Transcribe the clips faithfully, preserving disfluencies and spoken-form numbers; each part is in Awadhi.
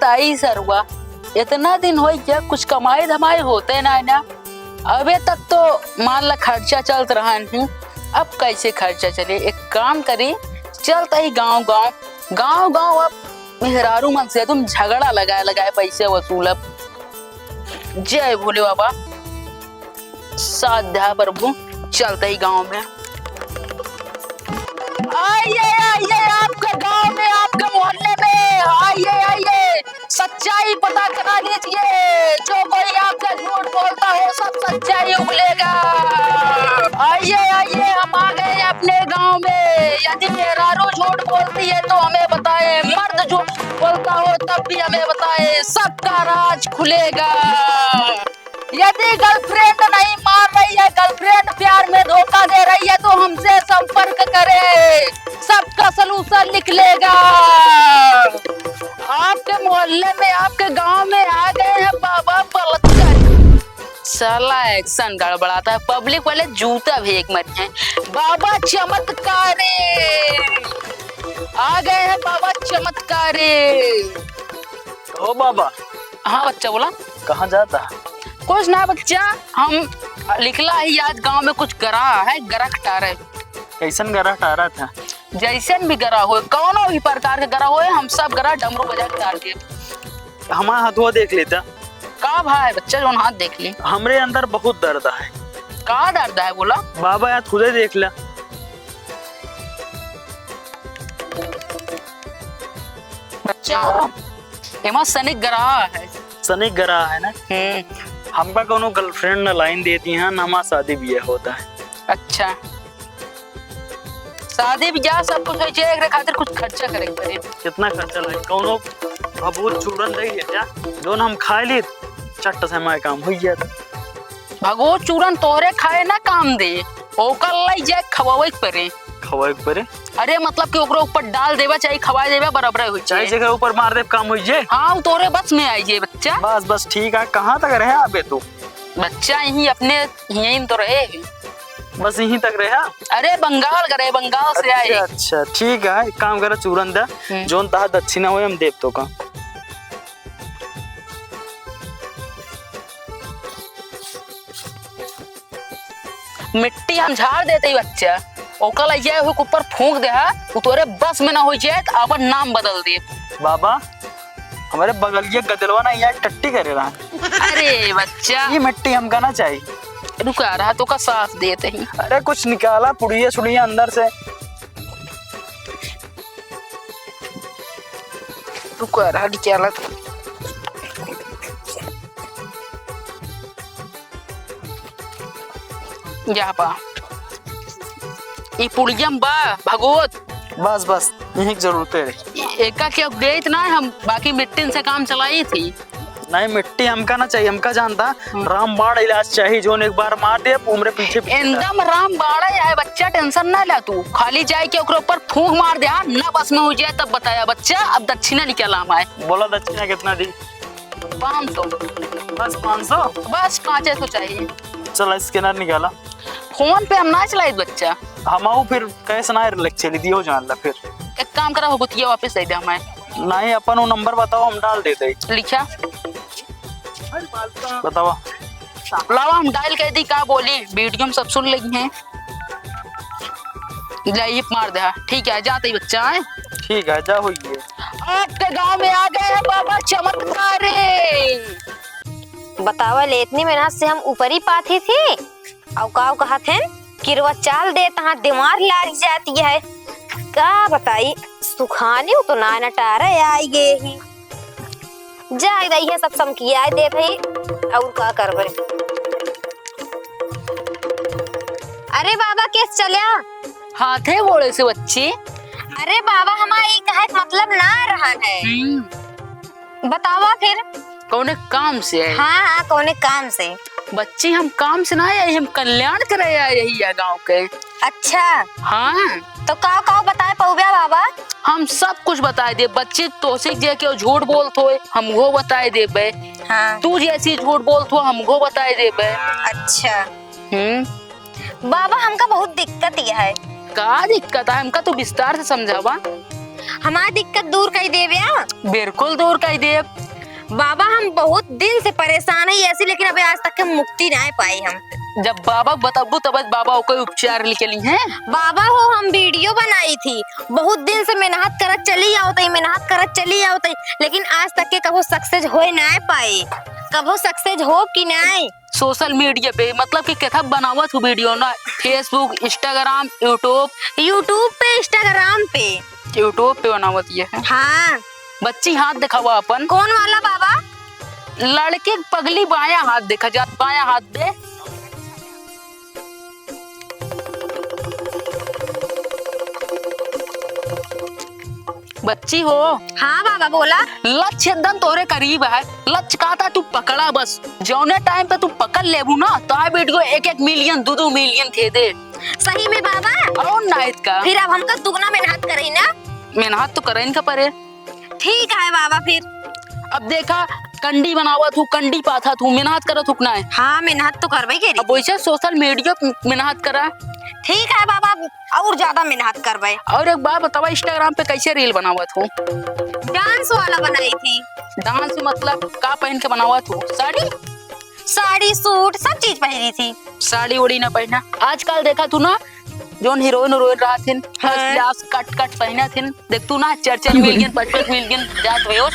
आई सरवा, इतना दिन होइ गया, कुछ कमाई धमाई होते ना है ना। अबे तक तो मान ला खर्चा चलत रहन ही, अब कैसे खर्चा चले? एक काम करी, चलत ही गाँव गाँव, गाँव गाँव अब मेहरारू मन से तुम झगड़ा लगाए लगाए पैसे वसूलब। जय भोले बाबा। साथ दे प्रभु, चलत ही गाँव में। आइए, आइए, आपके गाँव में, आपके मोहल्ले में, आइए, आइए, सच्चाई पता करा दीजिए। जो कोई आपसे झूठ बोलता हो, सब सच्चाई उगलेगा। आइए, आइए, हम आ गए हैं अपने गाँव में। यदि मेहरारू झूठ बोलती है, तो हमें बताएं, मर्द झूठ बोलता हो, तब भी हमें बताएं, सबका राज खुलेगा। यदि गर्लफ्रेंड नहीं मान रही है, गर्लफ्रेंड प्यार में धोखा दे रही है, तो हमसे संपर्क करें, सबका सलूशन निकलेगा। आपके मोहल्ले में, आपके गांव में आ गए हैं बाबा बलत्कारी। साला एक्शन गड़बड़ाता है, पब्लिक वाले जूता भी एक मत हैं। बाबा चमत्कारी आ गए हैं, बाबा चमत्कारी। ओ बाबा। हाँ बच्चा, बोला। कहाँ जाता है? कुछ ना बच्चा, हम निकला ही आज गांव में कुछ गरा है, गरा कटारे। कैसन गरा टारा था? जैसन भी गरा होए, कौनो भी प्रकार के गरा होए, हम सब गरा डमरू बजा के टार देब। हमारा हथुआ देख लेता। का भाई बच्चा, जौन हाथ देख ली? हमरे अंदर बहुत दर्द है। का दर्द है बोला? बाबा यार खुदे देख ला। बच्चा, एमा शनि ग्रह है। शनि ग्रह है ना? हम्म। हमका कोनो गर्लफ्रेंड न लाइन देती हैं, न हमार शादी बियाह होता है। अच्छा, शादी बियाह सब कुछ होइ जाए, एकरे खातिर कुछ खर्चा करे के पड़े। कितना खर्चा लागे? कोनो भभूत चूरन दे दिया क्या, जोन हम खाए ली, चट्ट से हमारे काम हो जाता। भगो चूरन तोहरे खाए ना काम दे, ओकर लाई जाए खवावे के परे। खवावे के परे? अरे मतलब कि ओकरे ऊपर डाल देबा चाहे खवाए देबा, बराबर होइ चाहे जाए। जेकरे ऊपर मार देब, काम होइ जाए। हाँ, उ तोहरे बस में आई जाए बच्चा। बस बस ठीक है। कहाँ तक रहे अबे तू? बच्चा यहीं अपने यहीं तो रहे। बस यहीं तक रहे? अरे बंगाल का रहे, बंगाल से आए। अच्छा अच्छा, ठीक है, एक काम करे चूरन दे, हम्म। जोन तहा दक्षिणा होए हम देब तो का। मिट्टी हम झाड़ देते ही बच्चा, ओकर लइया ओके ऊपर फूंक देहा, उ तोरे बस में ना होइ जाए त आपन नाम बदल दे। बाबा, हमरे बगलिया गदलवा ना यहाँ टट्टी करे रहा। अरे बच्चा। ये मिट्टी हमका ना चाहिए। रुका रहा, तोका साफ देते ही। अरे कुछ निकाला पुड़िया सुड़िया अंदर से। रुका रहा, निकाला। या बा। ई पुड़िया में बा, भगवत। बस, बस, यही के जरूरत है। एका के अपडेट ना है, हम बाकी मिट्टी से काम चलाई थी। नहीं, मिट्टी हमका ना चाहिए, हमका जानता, हम्म। रामबाण इलाज चाहिए, जोन एक बार मार दे, उमरे पीछे पीछे एकदम रामबाण है बच्चा, टेंशन ना ला तू, खाली जाए के ओकरे ऊपर फूंक मार दे, हाँ, ना बस में हो जाए तब बताया बच्चा, अब दक्षिणा निकाला हमारे। बोला दक्षिणा कितना दी? पाँच सौ। बस पाँच सौ? बस पाँचे सौ चाहिए। चला स्कैनर निकाला। फोन पे हम ना चलाइत बच्चा। हम आऊ फिर कैश ना रख चली दियो जान ला फिर। एक काम करा, हो गुतिया वापस दे दे हमें। नहीं, अपन वो नंबर बताओ, हम डाल देते हैं। लिखा। बतावा। लावा, हम डायल कर दी, का बोली, वीडियो में सब सुन लेंगे हैं। ले, ये मार दे, हाँ। ठीक है, जाते ही बच्चा है। ठीक है, जा होइए। आपके गांव में आ गए हैं बाबा चमत्कारी। बतावा ले, इतनी मेहनत से हम ऊपरी पाथी थी, और काव कहत हैं, किरवा चाल दे तहाँ दीवार लाग जाती है। का बताई, सुखानी तो ना नटारे आई गए ही। जाए दई है, सब समकियाए देत ही, और का करबे। अरे बाबा, केस चल्या? हाथे गोड़े से बच्ची। अरे बाबा, हमार ई कहे के मतलब ना रहन है। हम्म। बतावा फिर। कौने काम से आए? हाँ, हाँ, कौने काम से? बच्ची, हम काम से ना आए, हम कल्याण करे आए यही है गाँव के। अच्छा। हाँ। तो का, का बताए पउब्या बाबा? हम सब कुछ बताए देब बच्ची, तोसे जे केहू झूठ बोलत होए, हम वो बताए देबे। हाँ। तू जैसी झूठ बोलत हो, हम वो बताए देबे। अच्छा। हम्म। बाबा, हमका बहुत दिक्कत यह है। का दिक्कत है? हमका तू विस्तार से समझावा। हमार दिक्कत दूर कइ देब या? बिल्कुल दूर कइ देब। बाबा, हम बहुत दिन से परेशान है ऐसे, लेकिन अबे आज तक के मुक्ति नाहीं पाई हम। जब बाबा क बतबू तब बाबा ओकर उपचार लिखे ली हैं। बाबा हो, हम video बनाई थी, बहुत दिन से मेहनत करत चली आवत ही, मेहनत करत चली आवत ही, लेकिन आज तक के कबो success होए नाहीं पाई। कबो success हो कि नाहीं? Social media पे, मतलब कि केथा बनावत हूँ video ना, Facebook, Instagram, YouTube। YouTube पे, Instagram पे। YouTube पे बनावत ये है। हाँ। बच्ची, हाथ दिखावा अपन। कौन वाला बाबा? लड़के क पगली बायां हाथ देखा जात, बायां हाथ दे। बच्ची हो। हाँ बाबा, बोला। लक्ष्य एकदम तोरे करीब है। लक्ष्य कहा था तू पकड़ा बस। जौने time पे तू पकड़ लेबू ना, तो आ video एक एक million, दो दो million थे दे। सही में बाबा? और नाहित का? फिर अब हमका दुगना मेहनत करही ना? मेहनत तो करही का परे। ठीक है बाबा फिर। अब देखा, कंडी बनावत हूँ, कंडी पाथत हूँ, मेहनत करत हूँ कि नाहीं? हाँ, मेहनत तो करबे करी। अब वैसे social media पे मेहनत करा। ठीक है बाबा, और ज्यादा मेहनत करबे। और एक बात बतावा, Instagram पे कैसे reel बनावत हो? Dance वाला बनाई थी। Dance मतलब का पहन के बनावत हो? साड़ी? साड़ी, suit, सब चीज पहनी थी। साड़ी उड़ी ना पहना। आजकल देखा तू ना, जौन heroine उरोइन रहत हिन, हाँ। First class cut cut पहनत हिन, देख तू ना, चार चार million, पाँच पाँच million जात हुई हो।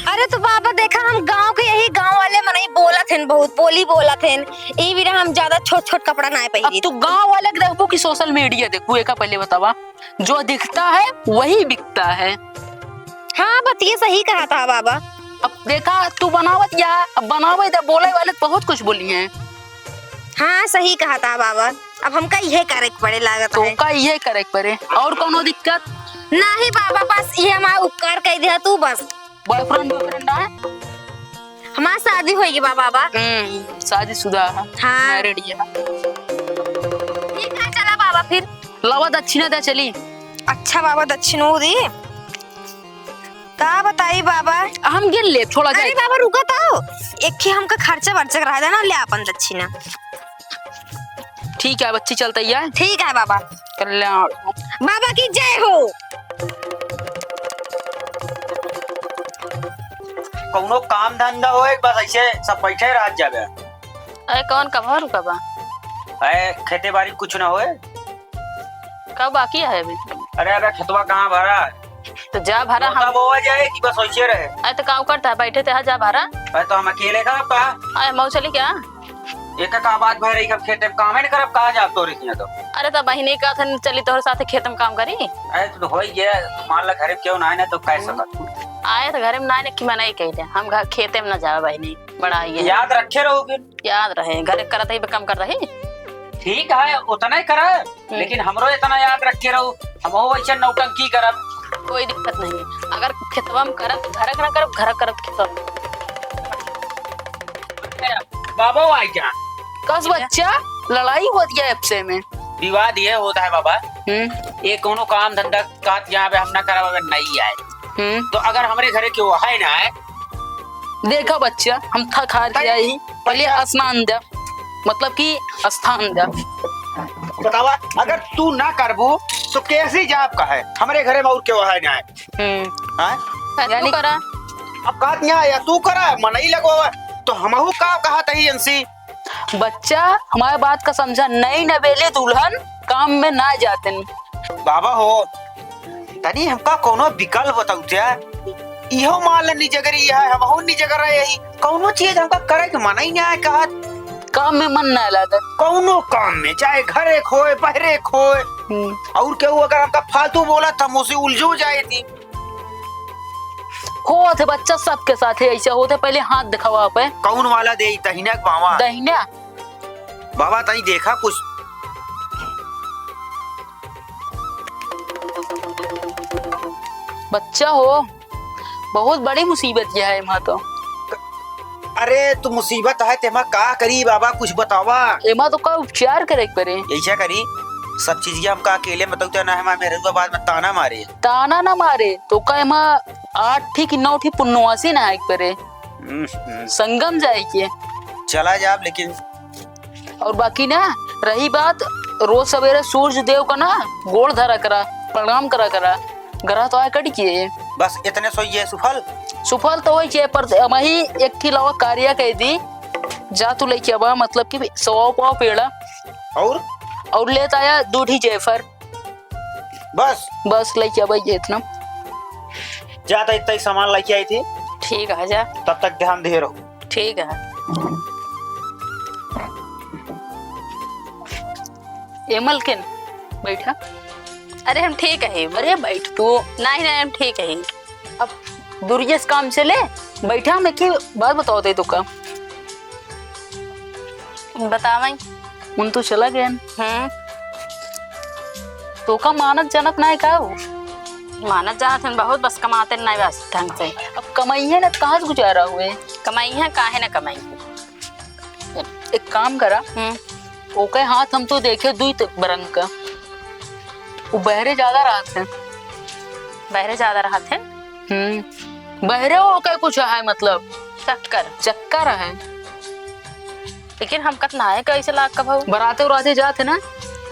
अरे तो बाबा देखा, हम गाँव के यही गाँव वाले मनई बोलत हन, बहुत बोली बोलत हन, ई बेरा हम ज्यादा छोट छोट कपड़ा ना पहिरी। अब तू गाँव वाले के देखबू कि social media देखबू, एका पहले बतावा, जो दिखता है वही बिकता है। हाँ, बात ये सही कहा था बाबा। अब देखा, तू बनावत या, अब बनावे दे, बोले वाले तो बहुत कुछ बोली हैं। हाँ, सही कहा था बाबा। अब हमका इहे करे के पड़े लागत तो है। का इहे करे के पड़े? और कौनो दिक्कत? नहीं बाबा, बस इहे हमार उपकार कइ दिया तू बस। Boyfriend, boyfriend ना है? हमार शादी होइगी बा बाबा। हम्म, शादीशुदा है। हाँ। Married ये है। ठीक है, चला बाबा फिर। लावा दक्षिणा दे चली। अच्छा बाबा, दक्षिणो दी। का बताई बाबा? हम गिन ले थोड़ा अरे जाए। बाबा, रुका तो। एक ही हमका खर्चा वर्चा रहा देना, ले अपन दक्षिणा। ठीक है बच्ची, चलते ही है। ठीक है बाबा। कल्याण। बाबा की जय हो। कौनो काम धंधा होए, बस ऐसे सब बैठे रह जाबे। अरे कौन कब रुका बा? अरे खेते बाड़ी कुछ ना होए। का बाकी है अभी? अरे, अबे खेतवा कहाँ भरा? तो जा भरा, हम बोआ जाए कि बस वैसे रहे? अरे तो का करता है, बैठे ते जा भरा। अरे तो हम अकेले का का? अरे मऊ चली क्या? एक का बात भर रही, अब खेते में काम ही नहीं करब, कहाँ जाब तोरे किया तो? अरे तो बहिनी का थन चली तोहरे साथे खेत में काम करी। अरे तो होई गया, मान ला घरे में क्यों ना आए ना तो कह सकत। आए तो घरे में ना आए कि मना ही कह दे, हम घर खेते में ना जावे बहिनी, बड़ा ये है। याद रखे रहो फिर। याद रहे, घरे करत ही, काम करत ही। ठीक है, उतना ही करा, हम्म। लेकिन हमरो इतना याद रखे रहो, हमहू वैसे नौटंकी करब। कोई दिक्कत नहीं है, अगर खेतवा में करब, घर ना करब, घर करब खेतवा में। बाबा आई जा। कस बच्चा, लड़ाई होत गया आपसे में। विवाद ये होता है बाबा, हम्म। ये कोनो काम धंधा कात यहाँ पे हम ना करब, अगर नहीं आए। हम्म। तो अगर हमरे घरे केहू है ना है, देखा बच्चा, हम थक हार के आई, पहले स्नान दे, मतलब कि स्थान दे। बतावा, अगर तू ना करबू तो कैसी जाब का है? हमरे घरे में और केहू है ना है। हम्म। हाँ? यानी करा। अब कात यहाँ या तू करा, मनई लगवा, तो हमहू का कहा तही इनसी? बच्चा, हमारे बात का समझा, नई नवेली दुल्हन काम में ना जातन। बाबा हो, तनी हमका कोनो विकल्प बताऊ क्या? इहो मान ले निजगरी है, हमहू निजगर है यही। कोनो चीज हमका करे के मन ही ना है कहत। काम में मन ना लागत। कोनो काम में, चाहे घरे खोए, बहरे खोए। हम्म। और केहू अगर हमका फालतू बोला, तो हम उसे उलझो जाए थी। होत है बच्चा, सबके साथ है ऐसे होत है। पहले हाथ दिखावा पे। कौन वाला दे, दहिना के बावा? दहिना। बाबा, तई देखा कुछ। बच्चा हो, बहुत बड़ी मुसीबत यह है एमा तो। अरे, तू मुसीबत है, तेमा का करी बाबा, कुछ बतावा। एमा तो का उपचार करे के पड़े? ऐसा करी, सब चीज के हमका अकेले में बताऊ, ना हमारे मेहरुआ बाद में ताना मारे। ताना ना मारे, तो का एमा आठ ठी कि नौ ठी पुन्नवासी ना आए के पड़े। हम्म, हम्म। संगम जाए के। चला जाब, लेकिन और बाकी ना रही बात, रोज सवेरे सूर्य देव का ना गोड़ धरा करा, प्रणाम करा करा। गरा तो आए कट के। बस इतने सोइए सुफल। सुफल तो होई के, पर मही एक थी लावा कार्य कह दी। जा तू लेके आवा, मतलब कि सौ पाव पेड़ा। और? और लेता आया दो ठी जेफर। बस? बस लेके आवा ये इतना। जा तो इतना ही सामान लेके आई थी। ठीक है, जा। तब तक ध्यान दे रहो। ठीक है। ए मलकिन, बैठा। अरे हम ठीक है। अरे बैठ तू। नहीं, नहीं, हम ठीक है। अब दुरिये से काम चले, बैठा, हम एक ही बात बताओ दे तोका। बतावई। उन तो चला गए। हम्म। तोका मानत जानत ना है का हो? मानत जानत हन बहुत, बस कमाते ना बस ढंग से। अब कमाई है ना, कहाँ से गुजारा हुए? कमाई है, काहे ना कमाई है? एक काम करा, हम्म। ओके हाथ हम तो देखे दुई त-, बरंग का। वो बहरे ज्यादा रहत है। बहरे ज्यादा रहत है? हम्म। बहरे ओके कुछ है, मतलब। चक्कर। चक्कर है। लेकिन हमका त ना है कैसे लाग का भाऊ। बराते उराते जात है ना?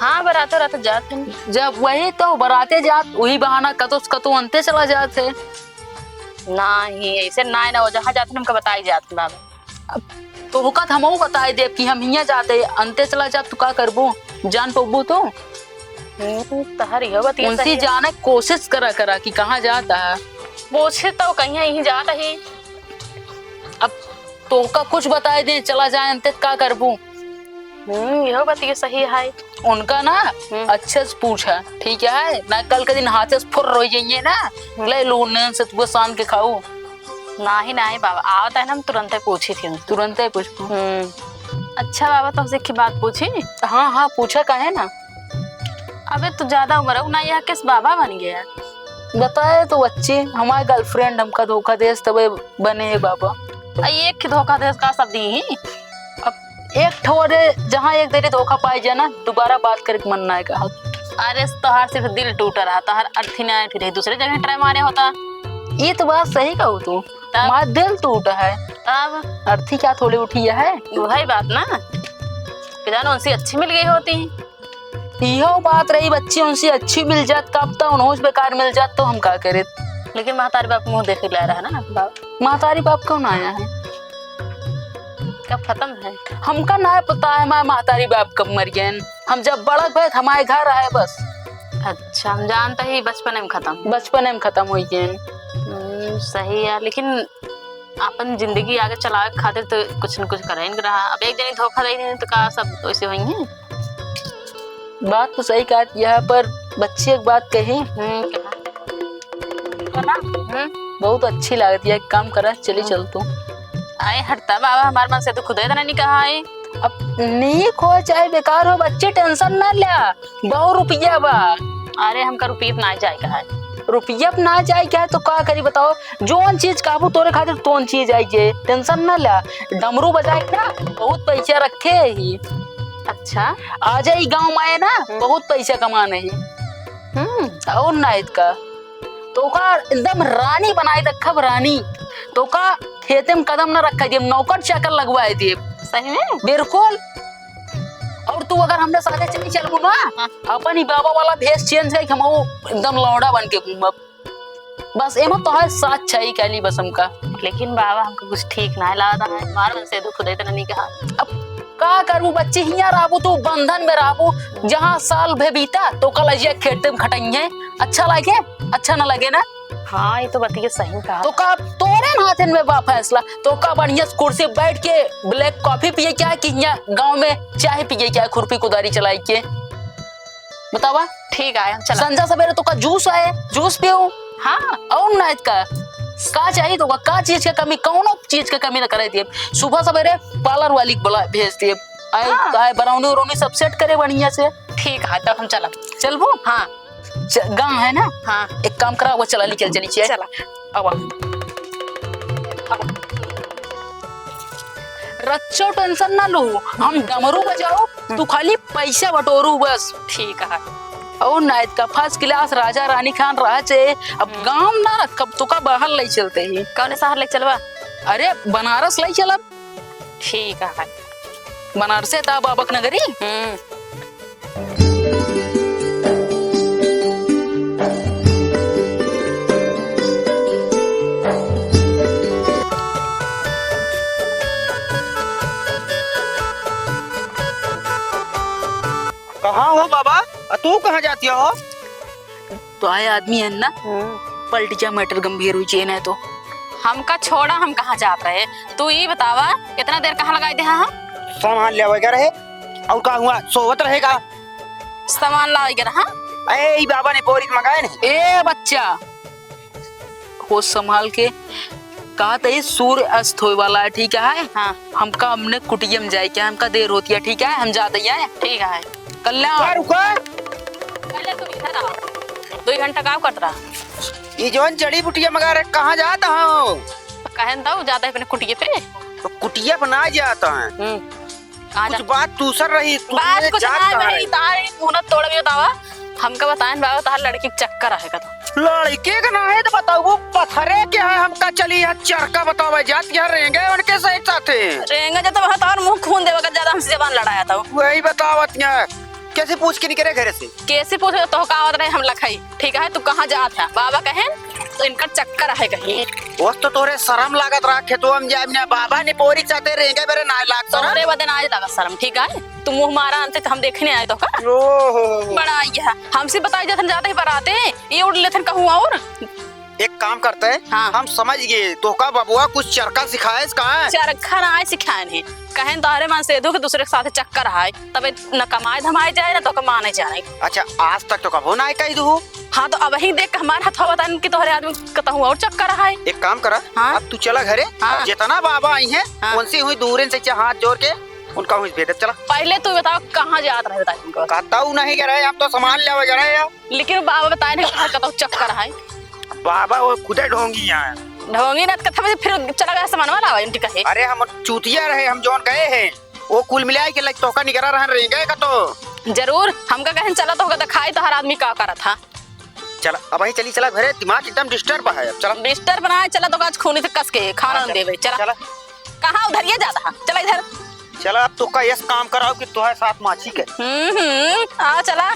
हाँ, बराते उराते जात है। जब वही तो बराते जात, वही बहाना कतो से कतो अंते चला जात है। ना ही, ऐसे ना, ना हो, जहाँ जात है हमका बताई जात है बाबा। अब तोहका त हमहू बताए देब कि हम हियाँ जाते, अंते चला जाब, तू का करबू? जान पबू तू? हम्म, तहर इहो बतिया उनसे सही है। जाने कोशिश करा, करा कि कहाँ जाता है। कोशिश तो कहीं यहीं जाता ही। अब तोहका कुछ बताए दे, चला जाए अंते, का करबू? हम्म, इहो बतिया सही है। उनका ना हम्म। अच्छे से पूछा, ठीक है? ना कल के दिन हाथे से फुर्र हो जाइए ना, हम्म। ले लो उन्हें से तू सान के खाऊ। नाही, नाही बाबा, आवत है ना, हम तुरंते पूछी थी उनसे। तुरंते पूछबू? हम्म। अच्छा बाबा, तुमसे एक बात पूछी? हाँ, हाँ, पूछा, काहे ना? अबे तू ज्यादा उम्र हो ना, यह किस बाबा बन गया? बताए तो बच्ची, हमारे गर्लफ्रेंड हमका धोखा देस, तबे बने है बाबा। आ, एक ही धोखा देस का सब दी ही? अब एक ठो रे, जहाँ एक देरी धोखा पाई जाए ना, दोबारा बात करे के मन ना है कहा। अरे, तोहार सिर्फ दिल टूट रहा, तोहार अर्थी ना है, फिर दूसरे जगह ट्राई मारे होता। ये तो बात सही कहू तू, तब? हमारा दिल टूट है। तब? अर्थी क्या थोड़ी उठी है? वही बात ना, कि जानो उनसे अच्छी मिल गई होती। इहो बात रही बच्ची, उनसे अच्छी मिल जात, कब तक उन्हों से बेकार मिल जात तो हम का करे? लेकिन महतारी बाप मुँह देखे ला रहा ना बाप। महतारी बाप कौन आया है? कब खत्म है? हमका ना पता है, हमारे महतारी बाप कब मर गए। हम जब बड़क भए, हमारे घर आए बस। अच्छा, हम जानते ही बचपने में खत्म। बचपने में खत्म हो गए। हम्म, सही है, लेकिन अपन जिंदगी आगे चलावे के खातिर तो कुछ न कुछ करे के रहा। अब एक जनी धोखा दे दी तो का सब वैसे होई हैं? बात तो सही कहा, यह पर बच्ची एक बात कही। हम्म, कहा? है ना? हम्म। बहुत अच्छी लागत है, एक काम करा, चली हम्म। चल तू। आए हटता बाबा, हमार मन से तो खुदे इतना नहीं कहा है। अब नीक हो चाहे बेकार हो, बच्ची टेंशन ना ल्या, बहुत रुपया बा। अरे हमका रुपया पे ना जाए का है। रुपया पे ना जाए का है तो का करी बताओ, जौन चीज कहबू तोरे खातिर तौन चीज आई जे, टेंशन ना ल्या। डमरू बजाए ना, बहुत पैसा रखे ही। अच्छा। आ जाई गाँव में आए ना, हम्म। बहुत पैसा कमाने ही। हम्म। और ना इतका। तोका एकदम रानी बनाए रखब, रानी। तोका खेते में कदम ना रखा दिए, नौकर चाकर लगवाए दिए। सही में? बिल्कुल। और तू अगर हमरे साथे चली चलबू ना, हाँ। अपन ही बाबा वाला भेष change करके हम एकदम लौंडा बन के घूमब। बस एमा तोहर साथ चाहिए कहली बस हमका। लेकिन बाबा हमका कुछ ठीक ना लागता है, हमार मन से दुख देते नहीं कहा। अब का करबू बच्ची, हियाँ रहबू तू बंधन में रहबू, जहाँ साल भे बीता तो कल अजिया खेते में खटइहे, अच्छा लागे? अच्छा ना लगे ना? हाँ, ये तो बतिया सही कहा। तो का तोरे हाथन में बा फैसला, तो का बढ़िया से कुर्सी बैठ के black coffee पिए क्या है कि हियाँ गाँव में चाय पिए क्या है, खुरपी कुदारी चलाई के? बतावा। ठीक है, हम चला। संझा सवेरे तो का juice आए, juice पियो। हाँ। और ना का, का चाहिए तो का, का चीज के कमी, कौनो चीज के कमी ना करे दिए। सुबह सवेरे parlour वाली के बुला, भेज दिए। आए, हाँ। आए brownie उराउनी सब set करे बढ़िया से। ठीक है, तब हम चला। चलबो? हाँ। च-, गाँव है ना? हाँ। एक काम करा, वो चला, निकल चली चाहिए। चला। अब आ। अब आ। रच्चो tension ना लो, हम डमरू बजाओ, तू खाली पैसा बटोरू बस। ठीक है। और नाइत का first class राजा रानी खान रह चे, अब हम्म। गाँव ना रखब तो का बाहर ले चलते ही। कौने शहर ले चलबा? अरे बनारस ले चलब। ठीक है। बनारसे ता बाबक नगरी। हम्म। कहाँ जाती हो? तो आए आदमी है ना, हाँ। पलट जा, matter गंभीर हुई जाए ना तो। हमका छोड़ा, हम कहाँ जात रहे? तू ई बतावा, इतना देर कहाँ लगाई दे, हाँ? सामान लेवे गए रहे, और का हुआ, सोवत रहेगा? सामान लावे गए रहा, हाँ? ए, ई बाबा ने बोरी मंगाए नहीं। ए बच्चा, होश संभाल के। कहा त ई सूर्य अस्त होए वाला है, ठीक है? हाँ। हमका अपने कुटिया में जाए के, हमका देर होती है, ठीक है? हम जाते हैं। ठीक है। कल्याण। का रुका? पहले तू इधर आओ। दो घंटा का करत रहा? ई जौन जड़ी बुटिया मगा रहे, कहाँ जात हो? कहे न दो, जाता है अपने कुटिया पे। तो कुटिया पे ना जाता है। हम्म। कहाँ कुछ जा- बात दूसर रही, तू बात ये कुछ जात ना कहाँ रही, है? तारी मुंह न तोड़ भी बतावा। हमका बताएन बाबा, तार लड़की के चक्कर आहे का तो। लड़की के ना है तो बताओ, वो पत्थरे के है, हमका चली यहाँ चरका बतावे, जात यहाँ रेंगे उनके सही साथे। रेंगे जब तो वहाँ तार मुंह खून देवे का, ज्यादा हमसे जबान लड़ाया था वो। वही बतावत यहाँ, कैसे पूछ के निकले घरे से? कैसे पूछ, तो का आवत रहे हम लखाई, ठीक है, तू कहाँ जात है? बाबा कहे तो इनका चक्कर आहे कहीं। ओस तो तोरे शरम लागत रहा, खेतवा में जाए ना, बाबा ने बोरी के साथे रेंगे बेरे ना लाग शरम। तोरे बदे ना आज लागत शरम, ठीक है? तू मुंह मारा अंते तो हम देखने आए तो का? ओहो। बड़ा आइया है। हमसे बताई जथन जाते ही बराते, ये उड़ लेथन कहूँ और। एक काम करते हैं, हाँ। हम समझ गए, तो का बबुआ कुछ चरखा सिखाए का है? चरखा ना आए सिखाए नहीं, कहें तोहरे मन से दो कि दूसरे के साथ चक्कर आए, तबे न कमाए धमाए जाए, न तो का माने जाए। अच्छा, आज तक तो कबो ना कही दू। हाँ, तो अब ही देख के हमारे हथवा बतान कि तोहरे आदमी कतहूँ और चक्कर आए। एक काम करा, हाँ। अब तू चला घरे, हाँ। जितना बाबा आई हैं, हाँ। उनसे हुई दूरन से हाथ जोड़ के उनका हुई भेदत चला। पहले तू बताओ, कहाँ जात रहे, बताओ तुमको। कहता हूँ नहीं गए रहे, हम तो सामान लेवे गए रहे हैं। लेकिन बाबा बताए नहीं, कहाँ कतहूँ चक्कर आए। बाबा वो खुदे ढोंगी हैं। ढोंगी ना, कथा में फिर चला गया सामान वाला, इनकी कहे। अरे हम चूतिया रहे, हम जौन गए हैं, वो कुल मिलाए के लग तोहका निकरा रहन रेंगे का तो। जरूर, हमका कहन चला तो होगा दिखाई तोहर आदमी का करत हा। चला, अब ही चली, चला घरे, दिमाग एकदम disturb है, अब चला। Disturb ना है, चला तो आज खूनी से कस के खाना हाँ, चला, देवे, चला। चला। कहाँ उधर ये जाता है? चला इधर। चला, अब तोहका यस काम कराओ कि तोहरे साथ माछी के। हम्म, हम्म, आ चला।